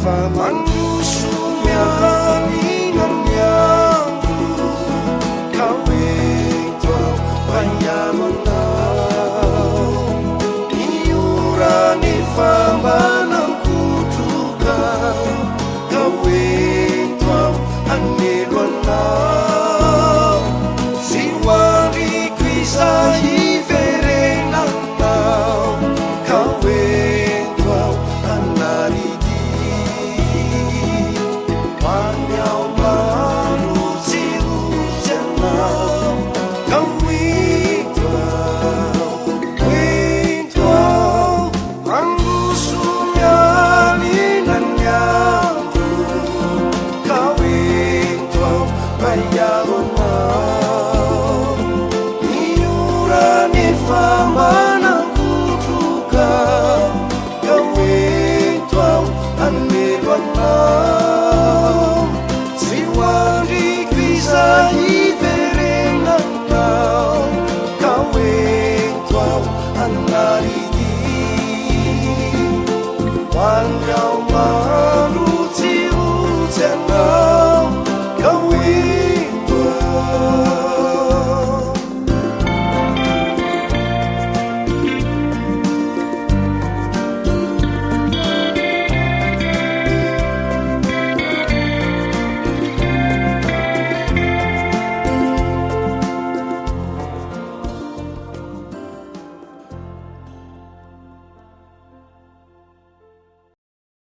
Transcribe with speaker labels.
Speaker 1: Fa mandroso mialina ny andro, ka hoento aho mba hiaro anao. Ny orana efa mba nankotroka, ka hoento aho hanelo anao. Tsy ho andriko izay hiverenanao, ka hoento aho hanaridy. Hoany aho mba harotsirotsy anao, ka hoento aho, hoento aho. Mandroso mialina ny andro, ka hoento aho mba hiaro anao. Ny orana efa mba nankotroka, ka hoento aho hanelo anao.